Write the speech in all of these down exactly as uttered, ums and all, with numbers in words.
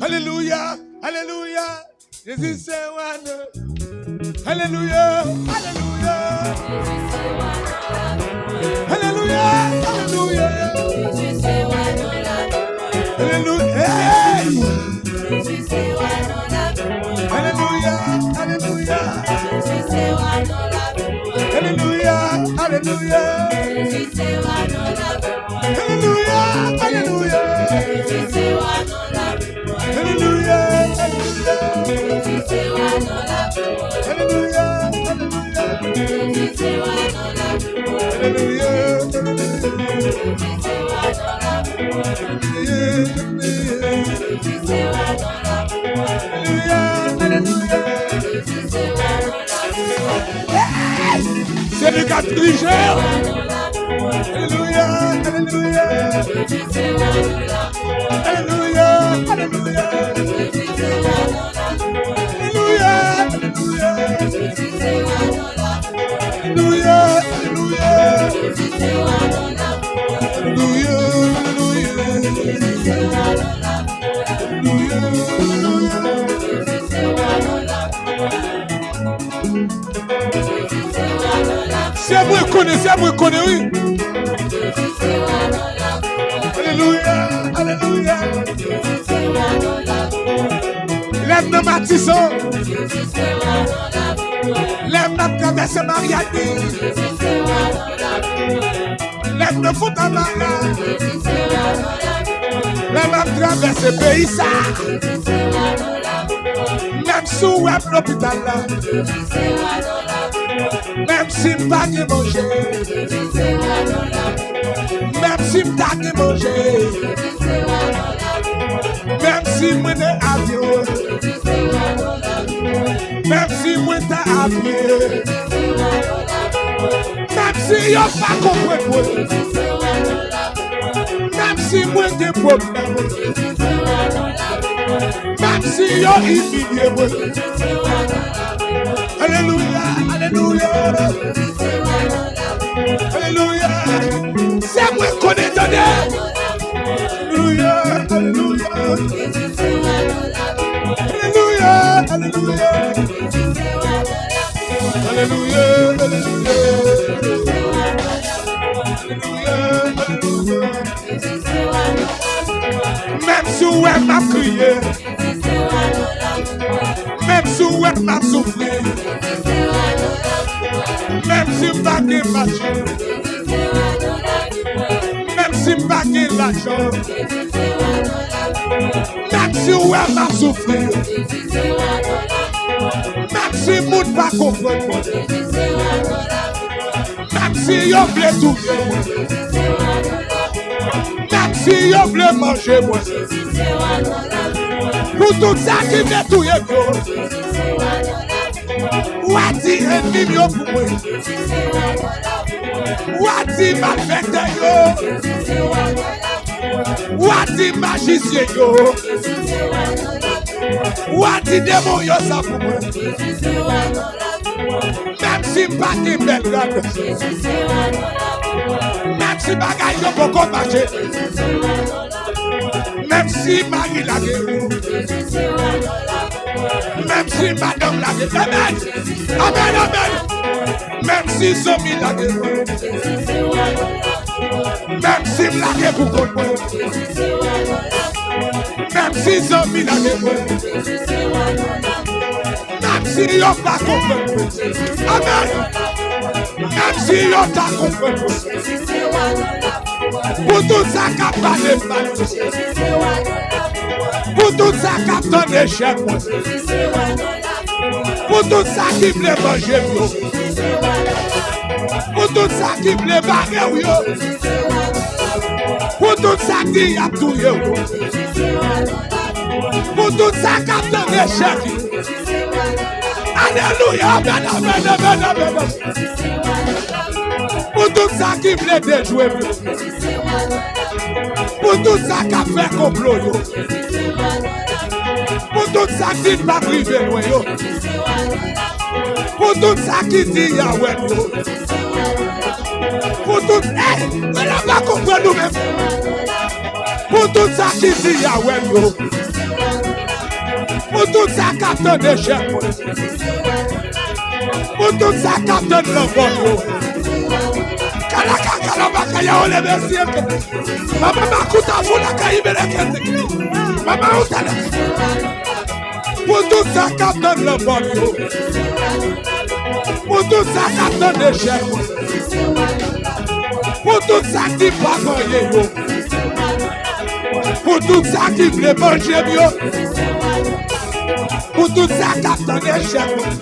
Alelouya, alelouya. Jezi se wa nou. Alelouya, alelouya. Alelouya, alelouya. Alelouya. Hey! Alelouya, alelouya. Alelouya, alelouya. Alelouya, alelouya. Alelouya, alelouya. Alelouya, alelouya. Alelouya, alelouya. Alelouya, alelouya. Hey! Se li k ap dirije. Alelouya, alelouya. Alelouya, alelouya. Alelouya, alelouya. Alelouya, alelouya. Alelouya, alelouya. Alelouya, alelouya. Se mwen konnen, se mwen konnen, wi. Alelouya, alelouya. Lè m nan Matisan, lè m ap travèse Maryani, lè m nan Fontamara, lè m ap travèse peyi sa, menm si w wè m lopital la, menm si m pa gen manje, menm si m ta gen manje, menm si mwen nan avyon, menm si mwen ta a pye, menm si yo pa konprann mwen, menm si mwen gen pwoblèm, menm si yo imilye mwen. Alelouya, alelouya. Alelouya. Se mwen konnen, tande. Alelouya, alelouya. Alelouya, alelouya. Alelouya, alelouya. Alelouya, alelouya. Menm si w wè m ap kriye, menm si w wè m ap soufri, menm si m pa gen machin, menm si m pa gen lajan, menm si w wè m ap soufri, menm si moun pa konprann mwen, menm si yo vle touye mwen, menm si yo vle manje mwen, pou tout sa ki vle touye m yo, w a di ènmi m yo pou mwen, w a di malfektè yo, w a di majisyen yo, w a di demon yo sa pou mwen. Menm si m pa gen bèl rad, menm si bagay yo poko mache, menm si mari lage ou, menm si madanm lage, amèn, amèn, amèn. Menm si zanmi lage mwen, menm si m lage pou kont mwen, menm si zanmi lage mwen, menm si yo pa konprann mwen. Amèn. Menm si yo ta konprann mwen. Pou tout sa k ap pale m mal. Pou tout sa k ap tande chèf mwen. Pou tout sa ki vle manje m yo. Pou tout sa ki vle bare w yo. Pou tout sa ki ap touye w yo. Pou tout sa k ap tande chèf yo. Alelouya, amèn, amèn, amèn, amèn. Pou tout sa ki vle dejwe m yo. Pou tout sa k ap fè konplo yo. Pou tout sa ki di n p ap rive lwen yo. Pou tout sa ki di y a wè n yo. Pou tout, ey, mwen la pa konprann nou menm. Pou tout sa ki di y a wè m yo. Pou tout sa k ap tann echèk mwen. Pou tout sa k ap tann lanmò m yo. Kalaka kalabaka ya ole mesye. Mama makuta fula ka ibele kete. Mama utala. Pou tout sa k ap tann lanmò m yo. Pou tout sa k ap tann echèk mwen. Pou tout sa ki pa vanyen yo. Pou tout sa ki vle manje m yo. Pou tout sa k ap tann echèk mwen.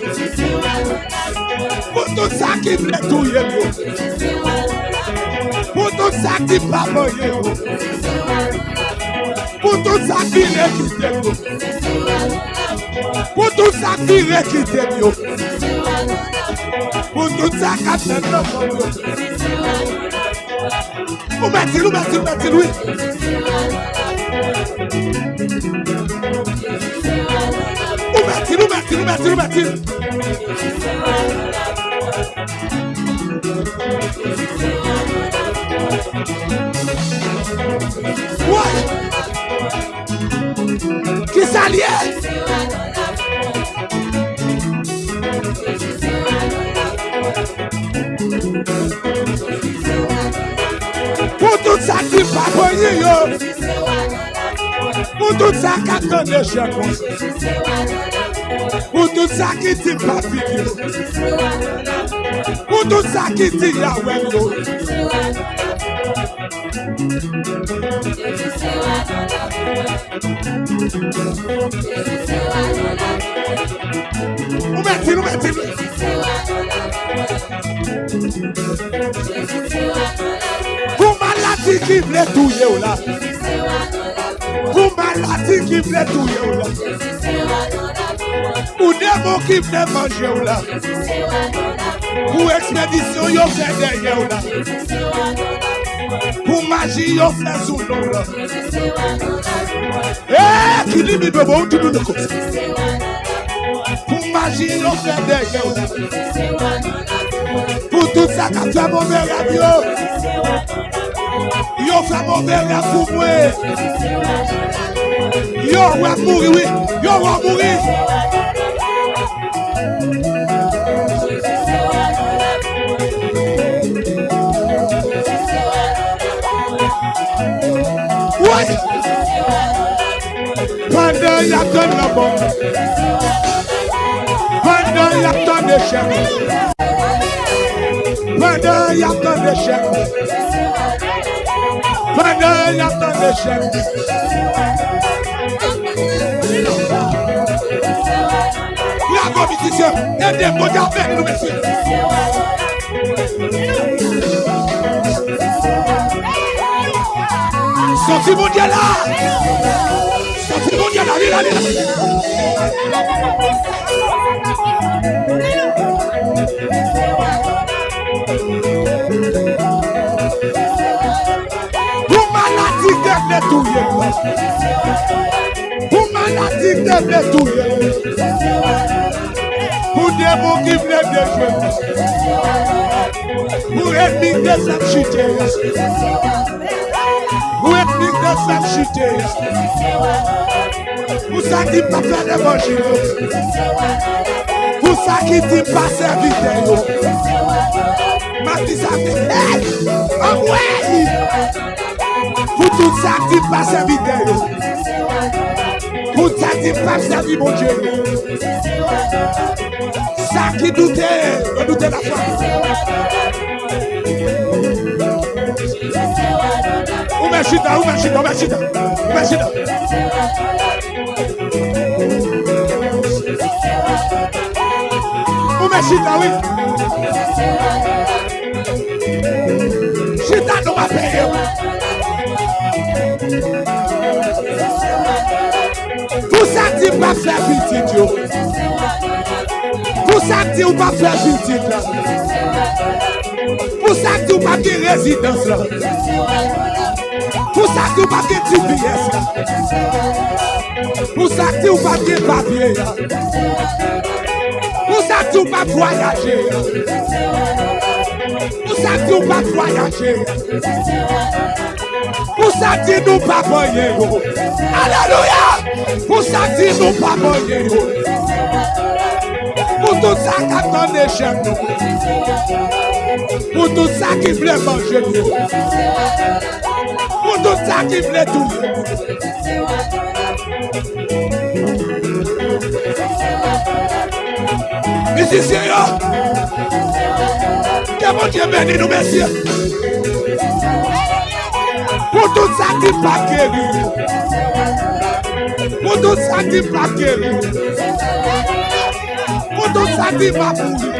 Pou tout sa ki vle touye m yo. Pou tout sa ki pa vanyen yo. Pou tout sa ki vle kite m yo. Pou tout sa k vire kite m yo. Pou tout sa k ap tann lanmò m yo. Ou mèt di l, ou mèt di l, ou mèt di l, wi. Ou mèt di l, ou mèt di l, ou mèt di l, ou mèt di l. Woy! Kisa l ye? Pou tout sa ki pa konyen yo. Pou tout sa k ap tann echèk mwen. Pou tout sa ki di m pa fini. Pou tout sa ki di y a wè m yo. Ou mèt di l, ou mèt di l. Pou maladi ki vle touye w la. Pou maladi ki vle touye w la. Pou demon ki vle manje w la. Pou ekspedisyon yo fè dèyè w la. Pou maji yo fè sou non w la. Ee, ki limit bebo, ou tout moun. Pou maji yo fè dèyè w la. Pou tout sa k ap fè move rèv yo. Yo fè move rèv pou mwen. Yo wè m mouri, wi. Yo wè m mouri. Woy! Pandan y ap tann lanmò m. Pandan y ap tann echèk. Pandan y ap tann echèk. Pandan y ap tann echèk. Bravo, mizisyen. Ede m, Bondye ap beni nou, mesye. Santi Bondye la. Santi Bondye la, li la, li la. Pou maladi te vle touye m. Pou maladi te vle touye m. Pou demon ki vle dejwe m. Pou ènmi k te fè m chite a. Pou ènmi k te fè m chite a. Pou sa ki pa fè levanjil yo. Pou sa ki di pa sèvitè yo. M ap di sa, hey! Anmwey! Pou tout sa ki pa sèvitè yo. Pou sa ki pa sèvi Bondye yo. Sa ki doute, yo doute lafwa. Ou mèt chita, ou mèt chita, ou mèt chita, ou mèt chita. Ou mèt chita, wi. Chita, nou va peye. Pou sa k di pa fè pitit yo. Pou sa k di ou pa fè pitit la. Pou sa k di ou pa gen rezidans la. Pou sa k di ou pa gen G P S la. Pou sa k di ou pa gen papye a. Pou sa k di ou pa vwayaje a. Pou sa k di ou pa vwayaje a. Pou Sa di nou pa panye yo. Alelouya! Pou sa di nou pa panye yo. Pou tout sa k ap tann echèk nou. Pou tout sa ki vle manje nou. Pou tout sa ki vle touye nou. Mizisyen yo, ke Bondye beni nou, mesye. Pou tout sa ki pa geri, pou tout sa ki pa geri, pou tout sa ki pa pouri,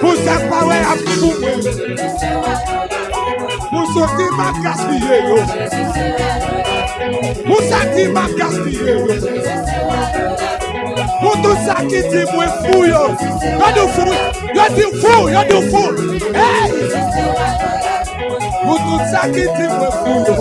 pou sa k pa wè ap pou mwen. Pou sa ki m ap gaspiye yo. Pou sa ki m ap gaspiye yo. Pou tout sa ki di mwen fou yo. Yo di w fou. Yo di w fou. Yo di w fou. Hey! Pou tout sa ki di mwen fou yo.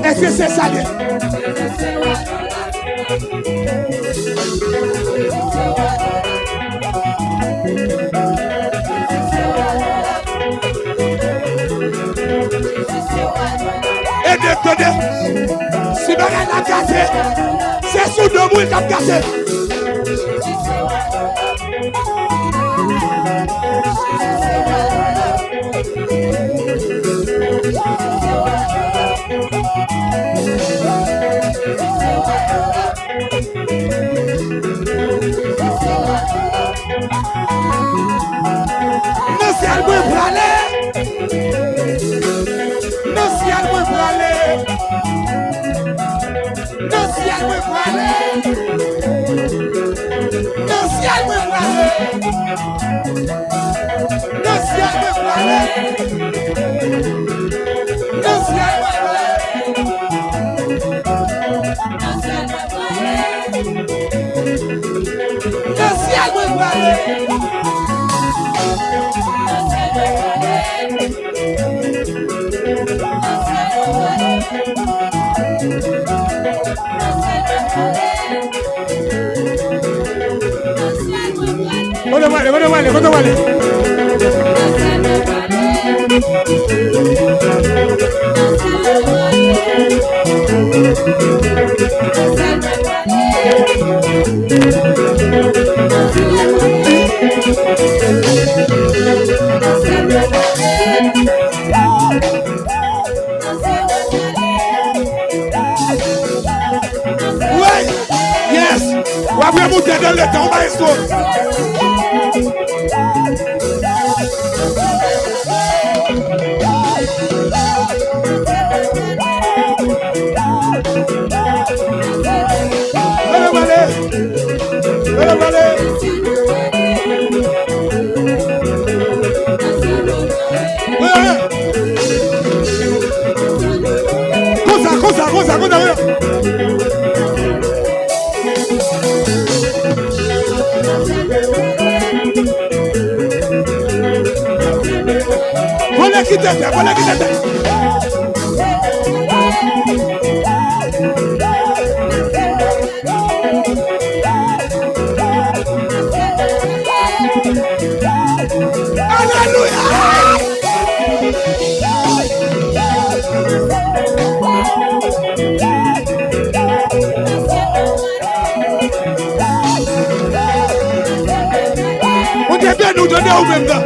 Èske se sa l ye? Ede, tande. Si bagay la kase, se sou do moun k ap kase. Nan syèl mwen prale. Nan syèl mwen prale. Nan syèl mwen prale. Nan syèl mwen prale. Nan syèl mwen prale. Nan syèl mwen prale. Nan syèl mwen prale. Kote w ale, kote w ale, kote w ale? Wi! Yes! W ap remoute nan letan, maestro. Leve pale. Leve pale. Konsa, konsa, konsa, konsa. Vole ki tete, vole ki tete. Alelouya! Bondye beni w, tande ou menm nan.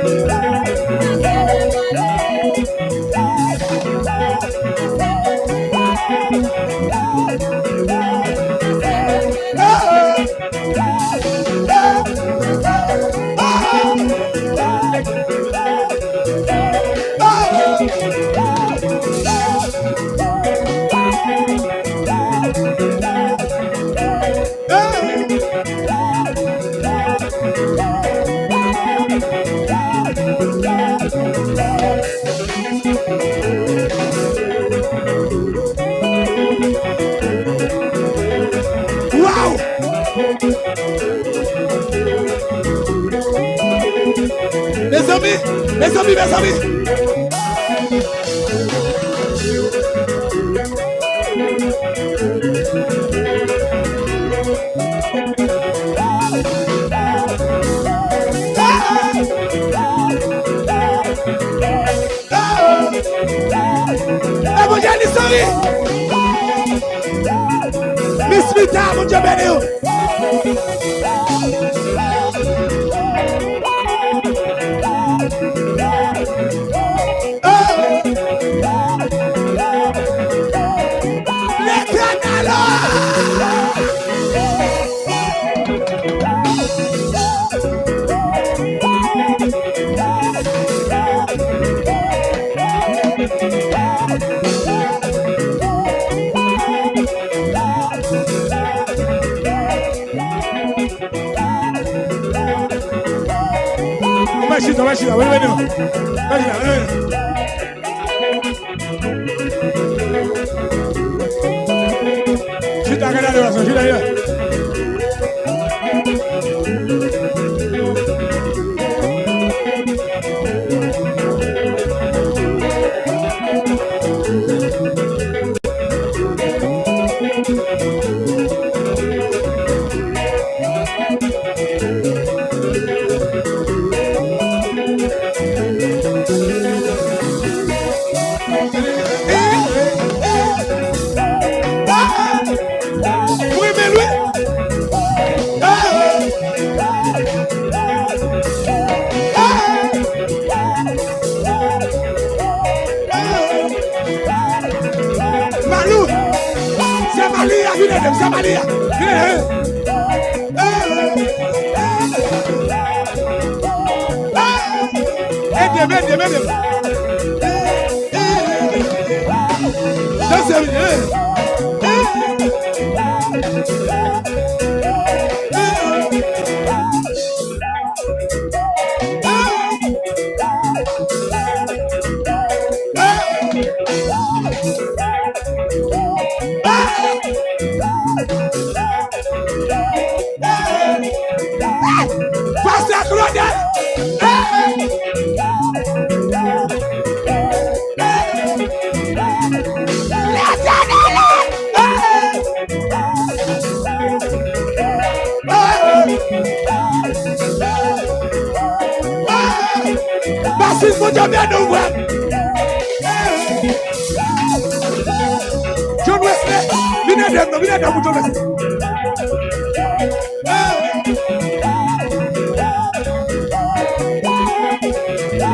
Mezanmi, mezanmi. Evanjelis Henry. Miss Vita, Bondye beni w. Letènèl! Ou pa chita, ou pa chita, ou pa chita, ou pa chita. Chita, gade adoración, chita, chita. Mwen menm wi. Malou, se Mali a, vin ede m, se Mali a. Vin ede m. Ede m, ede m, ede m. Danse, vin ede m. Pastè Claudel! Letènèl! Basis, Bondye beni w, frè m. John Wesley, vin ede m non, vin ede m pou John Wesley.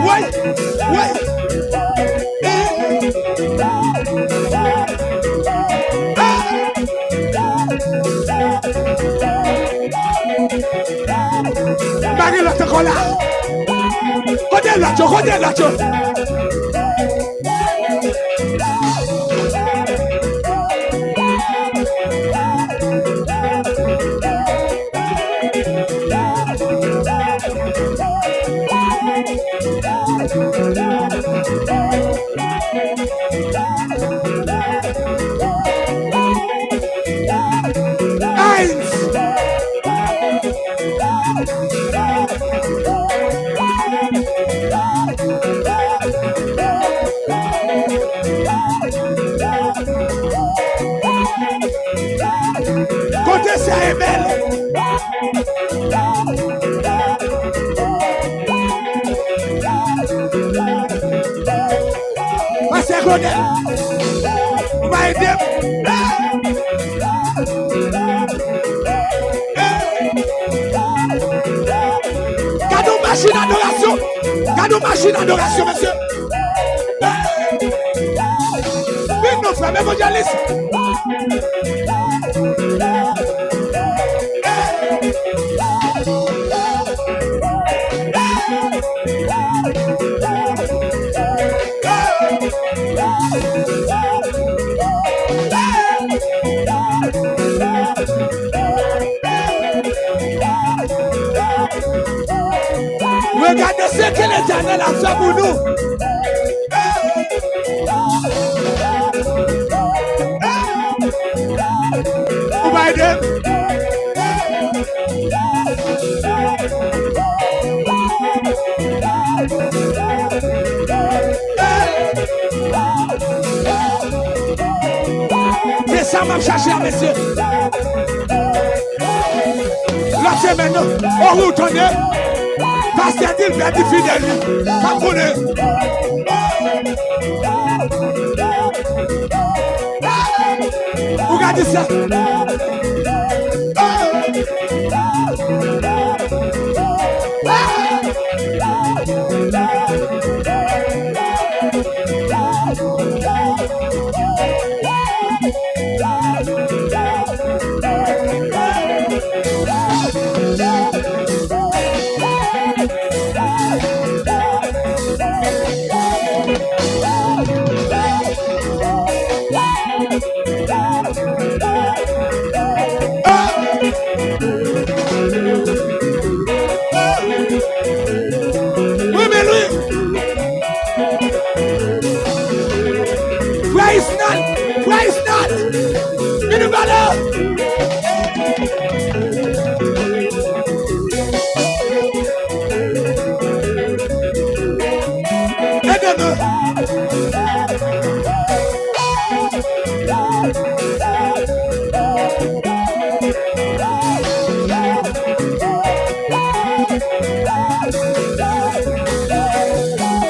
Woy, woy. M pa gen lòt ankò la. Kote lòt yo? Kote lòt yo? Heinz! Kote sè Emèl? Pastè Claudel, ou pa ede m? Gade yon machin adorasyon! Gade yon machin adorasyon, mesye! Vin non, frè m, evanjelis! Regardez ce que l'Éternel a fait pour nous. Ou pa ede m? M ap chache a, mesye. Lòt semèn nan, o wi, w tande? Pastè di l pèdi fidèl li. Sa m konnen. Ou gade sa. Mwen, men wi. Praise not, praise not. Vini valè. Ede nou.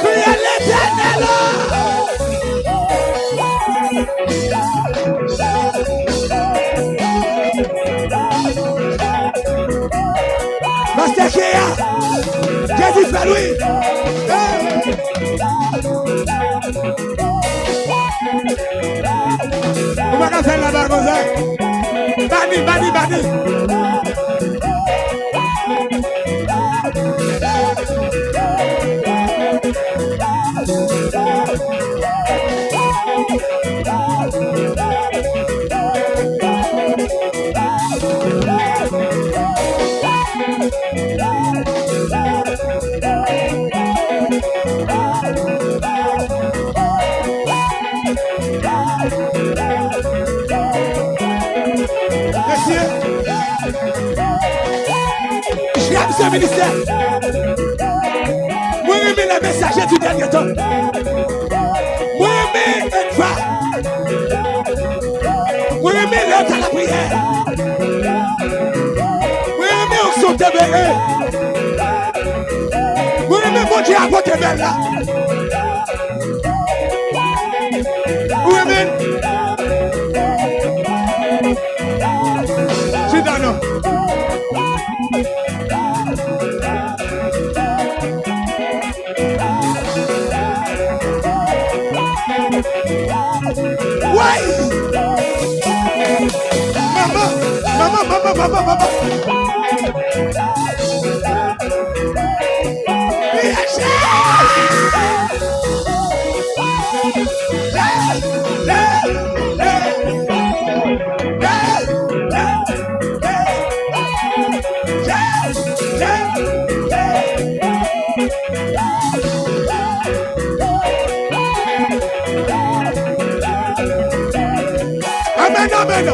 Kriye Letènèl! Pastè Keya, Jezi fè l wi. Hey! Ou pa ka fè l laba konsa. Bani, bani, bani. Mesye, j'aime ce ministère. Mwen renmen les messagers du dernier temps. Mwen renmen Edva. Mwen renmen lè w ta lapriyè. Mwen renmen onksyon T V E. Mwen renmen Bondye a pote bèl la. Ou renmen? Chita non. Woy! Manman, manman, manman, manman, manman. Amèn, amèn.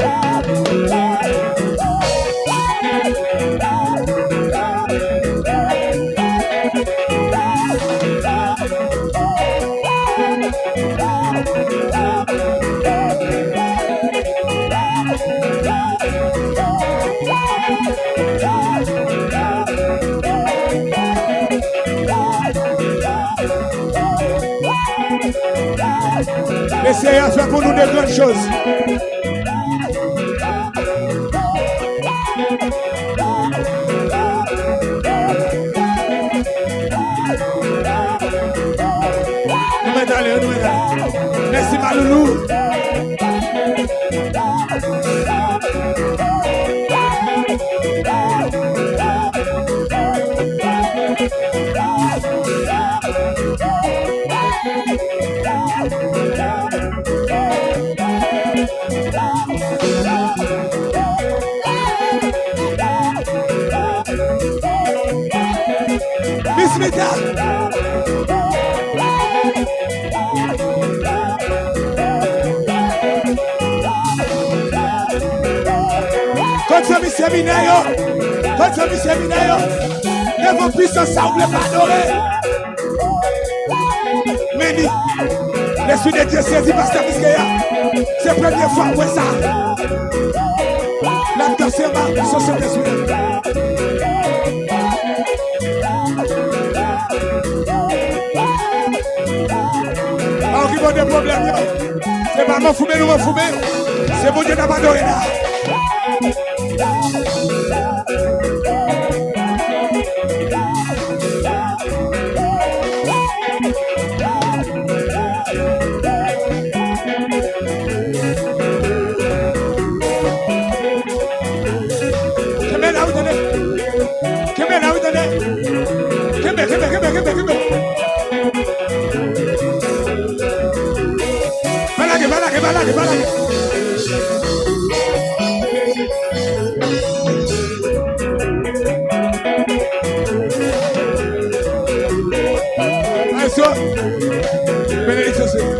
Mesye a fè pou nou de grann choz. Nou mèt ale, nou mèt ale. Mèsi, Maloulou. Miss Mita. Kot zanmi seminè yo? Kot zanmi seminè yo? Devan pisans sa ou vle pa adore. Men li. Lespri de Dye sezi pastè Miskeya. Se premye fwa m wè sa. L ap danse anba sou Sentespri. Pa okipe w de pwoblèm yo. Se pa manfouben nou manfouben. Se Bondye n ap adore la. Kenbe la wi, tande. Kenbe la wi, tande. Kenbe, kenbe, kenbe, kenbe, kenbe. Pa lage, pa lage, pa lage, pa lage. Aso. Benediksyon, Senyè.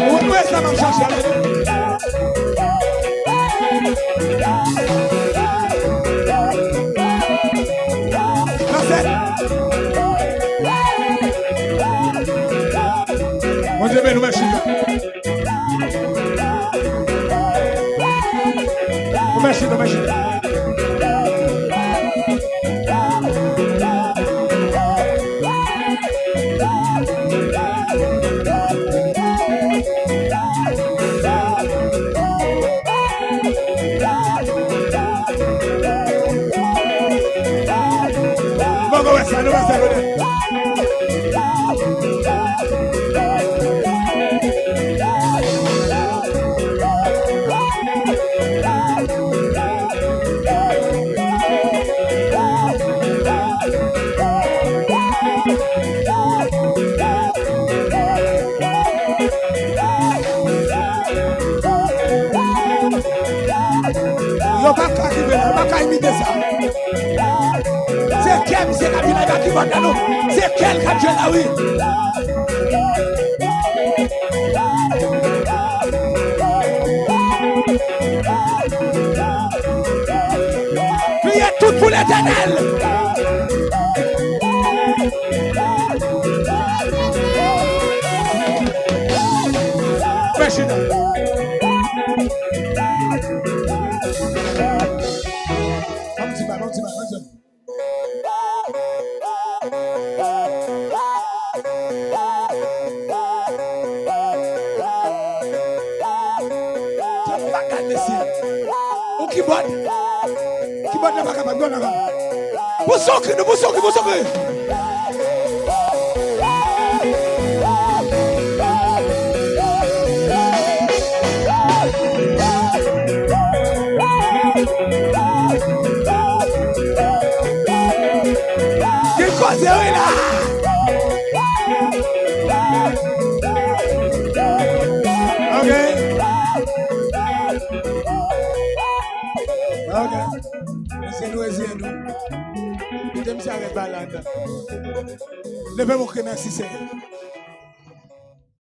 Ou wè sa m ap chache a, tande. Pase. Bondye beni w, mèsi. Ou mèsi, ou mèsi. Poko wè sa, nou pase kote. Yo p ap ka kenbe la, yo p ap ka imite sa. Se kè misye k ap jwe la, e pa kibòd la non. Se kè l k ap jwe la, wi. Kriye tout pou Letènèl. Fè chita. Ban m ti ba, ban m ti ba, ban m ti ba. Kèt bagay, mesye. On kibòd. Kibòd la pa kapab, non, non, non. Pouse on kri, nou pouse on kri, pouse on kri. Gen koze wi la. Ok. Ok. Mesye, nou reziyen nou. Kite misye avèk bagay la anndan. Leve men w, kriye mèsi, Senyè.